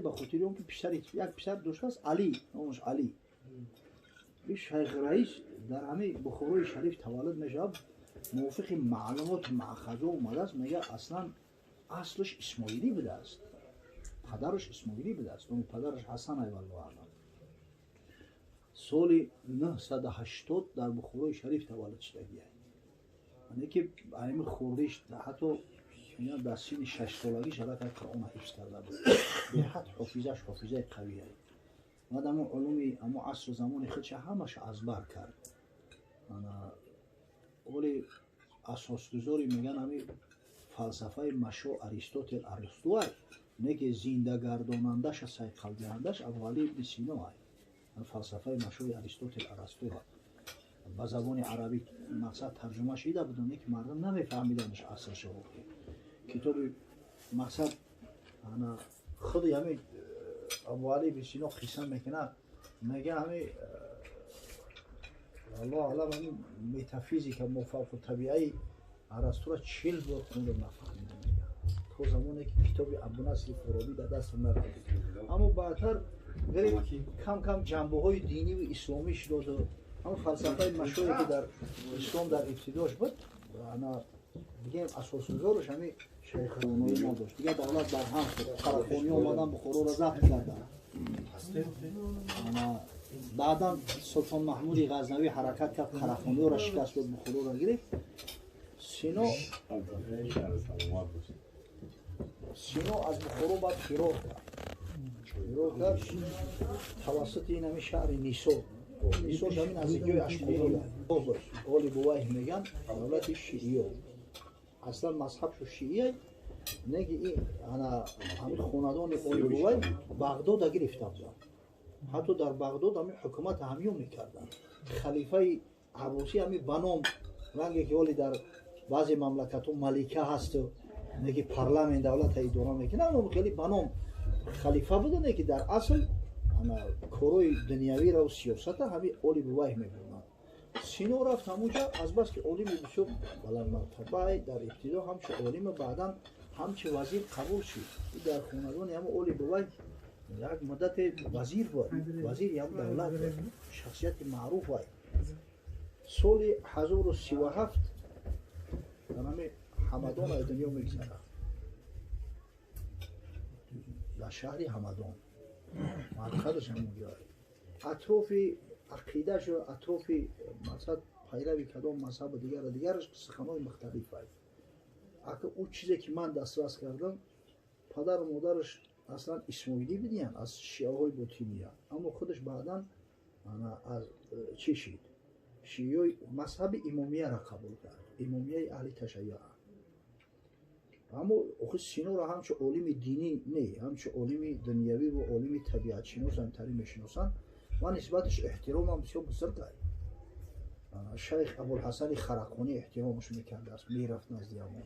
Ба хотири он ки писари як писар доштааст, Алӣ номаш, Алӣ. И Шайх Раис дар ҳамин Бухорои Шариф таваллуд мешавад. Мувофиқи маълумоти маъхазо омадааст, мега, аслан аслаш исмоилӣ будааст, падараш исмоилӣ будааст, номи падараш Ҳасан, валлоҳу аълам. Соли 980 дар Бухорои Шариф таваллуд шудагия. Яъне ки ами хурдиш, ҳатто дар синни 6-солагиш аллакай Қуръона ҳифз карда буд. Беҳад ҳофизаш, ҳофизаи қавия. Баъд амо улуми амо асру замони худша ҳамаша аз бар кард. Оли асосгузори, меган, ами фалсафаи машо Аристотел, Арастуай, не ки зиндагардонандаша, сайқалдиҳандаш Абуалӣ ибни Сино ай. Фалсафаи машои Аристотел, Арастуа ба забони арабӣ, мақсад, тарҷума шида буд, не ки мардум намефаҳмиданаш асршо. Китоби, мақсад, ана худи ҳами Абуалӣ ибни Сино қисса мекунад, мега, ҳами, аллоҳ алам, ҳами метафизика, мофавқу табиаи Арастура 40 бор хондам, нафаҳмидам, мега, то замоне ки китоби Абунасри Форобӣ дар дастам нарафт. Аммо баъдтар кам кам ҷанбаҳои диниву исломиш доду ҳамн фалсафаи машҳуре, ки дар ислом дар ибтидош буд, ана дигар асосгузораш ҳами шайхонои мо дошт. Дигар давлат барҳам шуд, қарахониё омадан, Бухороро забт карданд. Баъдан Султон Маҳмуди Ғазнавӣ ҳаракат кард, қарахониёро шикаст дод, Бухороро гирифт. Сино аз Бухоро баъд фирор кард, фирор кард тавассути ин ҳами шаҳри Нисо. Нисо ҳамин наздикиҳои Ашқобод. Оли Бувайҳ меган, давлати шииё, аслан мазҳабшу шиия, неки ана ҳамин хонадони Оли Бувайҳ Бағдода гирифта буданд. Ҳатто дар Бағдод ҳамин ҳукумата ҳамиё мекарданд. Халифаи Аббосӣ ҳамин ба ном, ранге ки оли дар баъзе мамлакатҳо малика ҳасту неки парламент давлата идора мекунад, хеле ба ном халифа буда, неки дар асл ана корҳои дунявиро, сиёсата ҳамин Оли Бувайҳ мебурданд. Сино рафт ҳамунҷа, азбаски олими бисёр баландмартабай, дар ибтидо ҳамчу олима, баъдан ҳамчу вазир қабул шуд. Дар хонадони ҳама Оли Бувайҳ як муддате вазир буд, вазири ҳам давлат буд, шахсияти маъруф вай. Соли 1037 дар ҳами Ҳамадон аз дунё мегзарад, дар шаҳри Ҳамадон, марказаш ҳамонҷо. Атрофи ақидашу атрофи, мақсад, пайрави кадом мазҳабу дигара дигараш суханҳои мухталиф ай. Ака, ӯ чизе ки ман дастрас кардам, падару модараш аслан исмоилӣ будиянд, аз шиаҳои ботиния, аммо худаш баъдан аз чӣ шид, шиёи мазҳаби имомияро қабул кард, имомияи аҳли ташайюъ. Аммо охи Синоро ҳамчун олими динӣ не, ҳамчун олими дунявӣ ва олими табиатшинос ҳамтарин мешиносанд ва нисбаташ эҳтиромам бисёр бузург ай. Шайх Абулҳасани Харақонӣ эҳтиромаш мекардааст, мерафт назди ҳамон.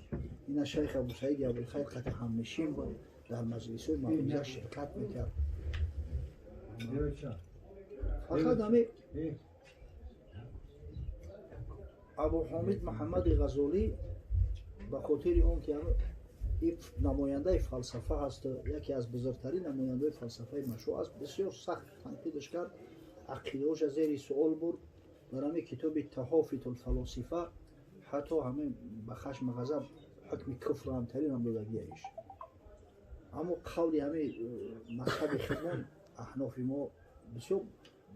Ина шайх Абусаиди Абулхайр қати ҳамнишин буд, дар маҷлисҳои мавъиза ширкат мекард. Фақат ҳами Абуҳомид Муҳаммади Ғазолӣ, ба хотири он ки намояндаи фалсафа ҳаст, яке аз бузургтарин намояндаҳои фалсафаи машҳур аст, бисёр сахт танқидаш кард, ақидаҳоша зери суол бурд. Дар ҳамин китоби Таҳофитулфалосифа ҳатто ҳамин ба хашми ғазаб ҳукми куфру ҳамтарин ҳам додагиаиш. Аммо қавли ҳамин мазҳаби хидмон, аҳнофи мо, бисёр,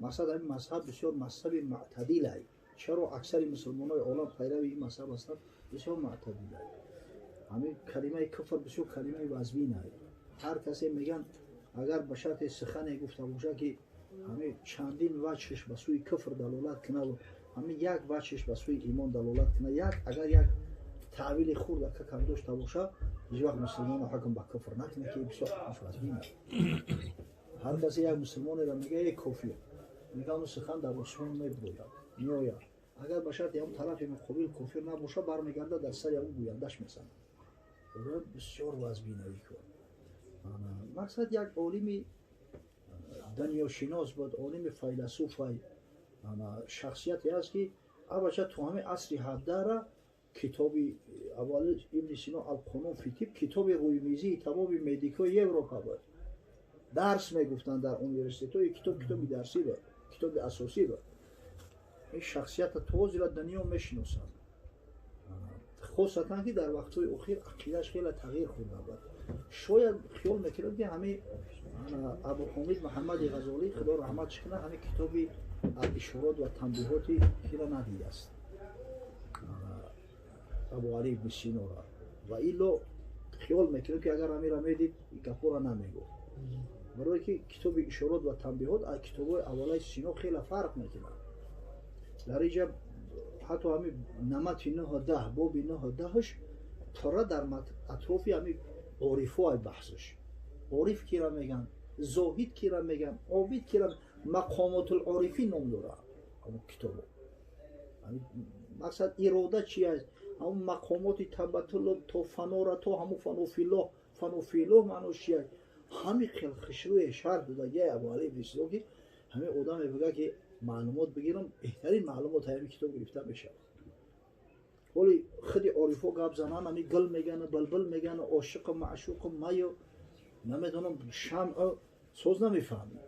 мақсад, ҳамин мазҳаб бисёр мазҳаби мӯътадилай. Чаро аксари мусулмонои олам пайрави ин мазҳаб ҳастанд? Бисёр мӯътадилай. Ҳамин калимаи куфр бисёр калимаи вазминай. Ҳар касе, меган, агар ба шарте сухане гуфта бошад, ки ҳамин чандин ваҷҳш ба сӯи куфр далолат кунад, ҳамин як ваҷҳш ба сӯи имон далолат кунад, як агар як таъвили хурд акакам дошта бошад, ҳеҷ вақт мусулмонро ҳукм ба куфр накунад, ки бисёр ҳукмш вазмин аст. Ҳар касе як мусулмонеро мега: «Эй кофир», мега, он сухан дар осмон мебирояд, меояд, агар ба шарти ҳамон тарафи муқобил кофир набошад, бармегардад, дар сари ҳамон гӯяндаш мезанад. Бисёр вазбинаӣ кор. Мақсад, як олими дунёшинос буд, олими файласуфай, шахсияте аст, ки абача то ҳамин асри 17-ра китоби Абуалӣ ибни Сино Алқонун фи тиб китоби рӯймизии тамоми медикои Европа буд. Дарс мегуфтанд дар университетҳо, китоб китоби дарсӣ буд, китоби асосӣ буд. Ин шахсията то зира дунё мешиносанд. Хосатан ки дар вақтҳои охир ақидааш хеле тағйир хӯрда буд. Шояд хиёл мекунад ки ҳамин Абу Ҳомид Муҳаммади Ғазолӣ, Худо раҳматш кунад, ҳамин китоби Ишорот ва танбиҳоти хеле надидааст. Абу Али ибни Синора. Ва илло хиёл мекунад ки агар ҳаминро медид, гапҳоро намегуфт. Барое ки китоби Ишорот ва танбиҳот аз китобҳои аввалаи Сино хеле фарқ мекунад. Дар инҷа ҳатто ҳамин намати 9-10, боби 9-10-ш пурра дар атрофи ҳамин орифҳо ай баҳсаш. Ориф кира меган, зоҳид кира меган, обид кира, мақомотул орифӣ ном дорад ҳамон китобо. Мақсад ирода чи аст? Ҳамон мақомоти табаттул то фанора то ҳамон фанофиллоҳ, фанофиллоҳ маънош чи аст? Ҳамин хел хушрӯе шарҳ додагиай Абу Али ибни Сино ки ҳамин одаме бигӯяд ки маълумот бигирам, беҳтарин маълумот ҳамин китоб гирифта мешавад. Ҳоли худи орифҳо гап зананд, ҳамин гул мегӯянд, булбул мегӯянд, ошиқу маъшуқу маю намедонам шамъу соз намефаҳмӣ.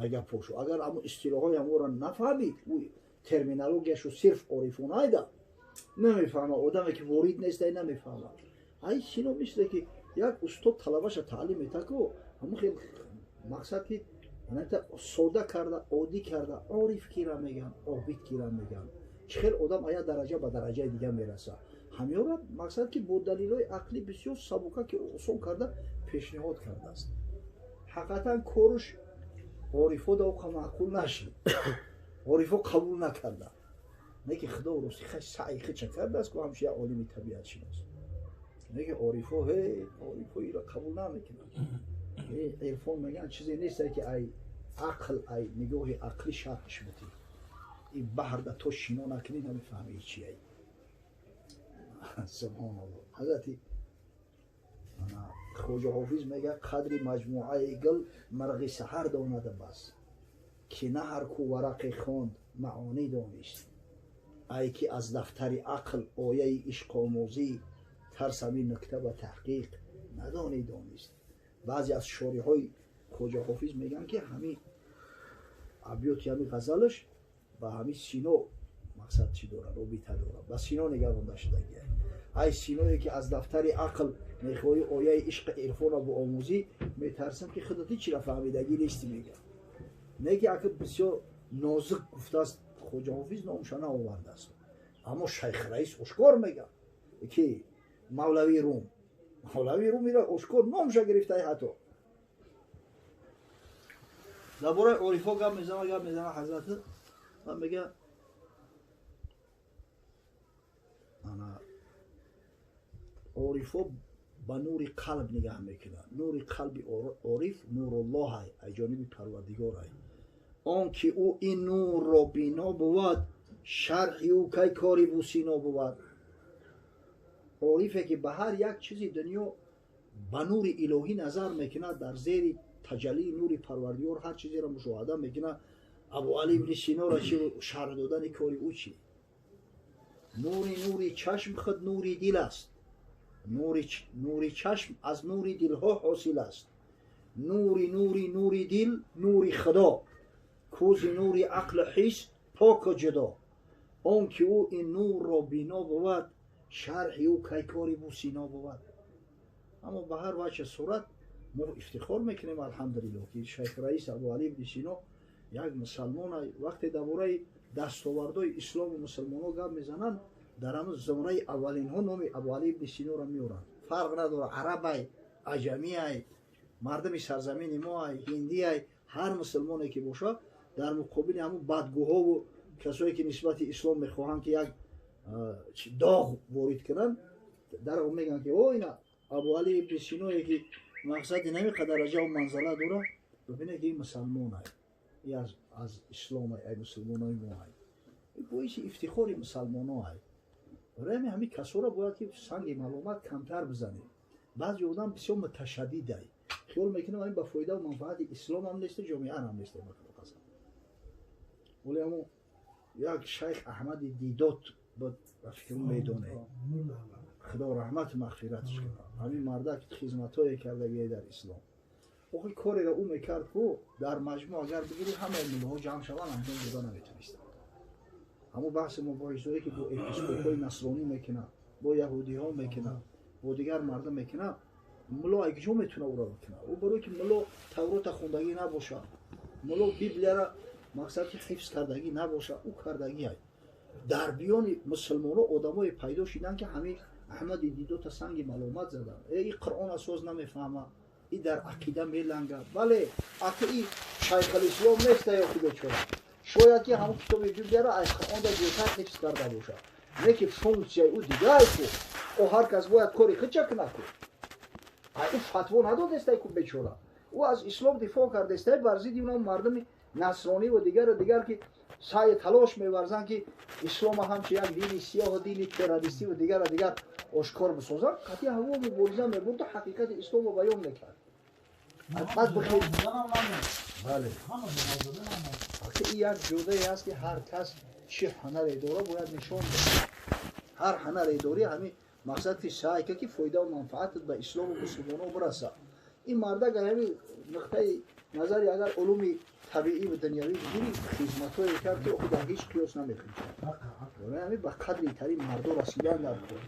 Агар пошу, агар ҳамон истилоҳҳои ҳамонро нафаҳмӣ, ӯ терминологияшу сирф орифона айда намефаҳма, одаме ки ворид нест ай намефаҳма. Ай Сино мисле ки як устод талабаша таълим метад ку, ҳамон хел мақсад ки сода карда, оддӣ карда, ориф кира мегӯянд, обид кира мегӯянд. Чӣ хел одам ая дараҷа ба дараҷаи дигар мераса. Ҳамёра мақсад ки бо далилҳои ақлӣ бисёр сабука ки осон карда пешниҳод кардааст. Ҳақиқатан коруш орифҳо да оқа маъқул нашид. Орифҳо қабул накарда. Не ки Худо рости хай саъи хича кардааст ку ҳамчун як олими табиатшинос. Не ки орифҳо ҳе орифҳо иро қабул намекунанд. Ирфон мегӯянд чизе нест ки ай ақл, ай нигоҳи ақлӣ шарҳаш бутӣ. Ин баҳрда то шино накунӣ намефаҳмӣ чи ай. Субҳоналлоҳ. Ҳазрати Хоҷа Ҳофиз мегӯяд қадри маҷмӯаи гул марғи саҳар донада бас, ки на ҳар ку варақе хонд маъонӣ донист. Ай ки аз дафтари ақл ояи ишқомӯзӣ тарсами нукта ба таҳқиқ надонӣ донист. Баъзе аз шориҳои Хоҷа Ҳофиз мегӯянд ки ҳамин абёти ҳамин ғазалаш ба ҳамин Сино мақсад чӣ дорад, робита дорад, ба Сино нигаронда шудагиа. Ай Синое ки аз дафтари ақл мехоҳӣ ояи ишқи ирфонро биомӯзӣ, метарсам ки худат ҳечиро фаҳмидагӣ нестӣ, мегӯяд. Не ки акл бисёр нозук гуфтааст Хоҷа Ҳофиз, номша наовардааст. Аммо Шайх Раис ошкор мегӯяд ки Мавлавии Рум, Мавлавии Рум ира ошкор номша гирифтаи ҳатто. Дар бораи орифҳо гап мезана, гап мезана ҳазрат ва мегӯяд ана орифҳо ба нури қалб нигаҳ мекунанд. Нури қалби ориф нуруллоҳ ай, ай ҷониби Парвардигор ай. Он ки ӯ ин нурро бино бувад, шарҳи ӯ кай кори бусино бувад. Орифе ки ба ҳар як чизи дунё ба нури илоҳӣ назар мекунад, дар зери таҷаллии нури Парвардигор ҳар чизеро мушоҳада мекунад. Абу Али ибни Синора чи шарҳ додани кори ӯ чи? Нури нури чашм худ нури дил аст. Нури чашм аз нури дилҳо ҳосил аст. Нури нури нури дил нури Худо, кӯзи нури ақлу ҳис поку ҷудо. Он ки ӯ ин нурро бино бувад, шарҳи ӯ кай кори бусино бувад. Аммо ба ҳар вачҳ сурат мо ифтихор мекунем, алҳамдулиллоҳ, ки Шайх Раис Абу Али ибни Сино як мусалмон. Вақте дар бораи дастовардҳои ислому мусалмонҳо гап мезананд, дар ҳамон зумраи аввалинҳо номи Абу Али ибни Синоро меоранд. Фарқ надорад арабай, аҷамиай, мардуми сарзамини моай, ҳиндиай, ҳар мусалмоне ки бошад, дар муқобили ҳамон бадгӯҳову касое ки нисбати ислом мехоҳанд ки як доғ ворид кунанд, дар он мегӯянд ки о ина Абу Али ибни Синое ки мақсади намиқа дараҷаву манзала дорад, бибинед ки ин мусалмонай, и аз исломай, ай мусалмонои моай. Ин боиси ифтихори мусалмоноай. Барои ҳамин касоро бояд ки санги маълумат камтар бизанем. Баъзе одам бисёр муташаддидай, хиёл мекунам ин ба фоидаву манфаати ислом ҳам нест, ҷомеа ҳам нест. Вале ҳамон як Шайх Аҳмади Дидот буд, ба фикрам медонед, Худо раҳмату мағфиратш кунад. Ҳамин мардак хизматҳое кардагие дар ислом. Охи кореро ӯ мекард, ку дар маҷмӯъ агар бигирӣ, ҳамаи муллоҳо ҷамъ шаванд, анҷом дода наметавонистанд. Ҳамун баҳси мубоҳисое, ки бо епископҳои насронӣ мекунад, бо яҳудиҳо мекунад, бо дигар мардум мекунад, мулло ай куҷо метавона ӯро бикунад? Ӯ барое ки мулло Таврота хондагӣ набошад, мулло Библияра, мақсад ки, ҳифз кардагӣ набошад, ӯ кардагӣ ай. Дар биёни мусулмоно одамое пайдо шиданд, ки ҳамин Аҳмади Дидота санги маломат заданд: «Э, и Қуръон асос намефаҳма, и дар ақида меланга». Бале, аки и шайхалислом неста ё ки бечора, шояд ки ҳамон китоби Библияро аз Қуръонда зиёдтар ҳифз карда бошад, не ки функсияи ӯ дигар ку. О, ҳар кас бояд кори худча кунад ку. Ай ӯ фатво надодестай ку, бечора. Ӯ аз ислом дифоъ кардестай бар зидди оно мардуми насронӣ ва дигару дигар, ки саъи талош меварзанд, ки ислома ҳамчун як дини сиёҳу дини террористӣ ва дигару дигар ошкор бисозанд. Қатъи ҳаво мубориза мебурду, ҳақиқати исломро баён мекард. Баъд бихел, бале, ин як ҷудае аст, ки ҳар кас чӣ ҳунаре дора, бояд нишон диҳад. Ҳар ҳунаре дорӣ, ҳамин мақсад ки саъй ка, ки фоидаву манфаатат ба ислому мусулмоно бирасад. Ин мард агар ҳамин нуқтаи назари агар улуми табиӣ ва дунявӣ бигирӣ, хизматҳое кард, ки охи дар ҳеҷ қиёс намехӯрад. Ҳамин ба қадри тарин мардо расидан дар кор.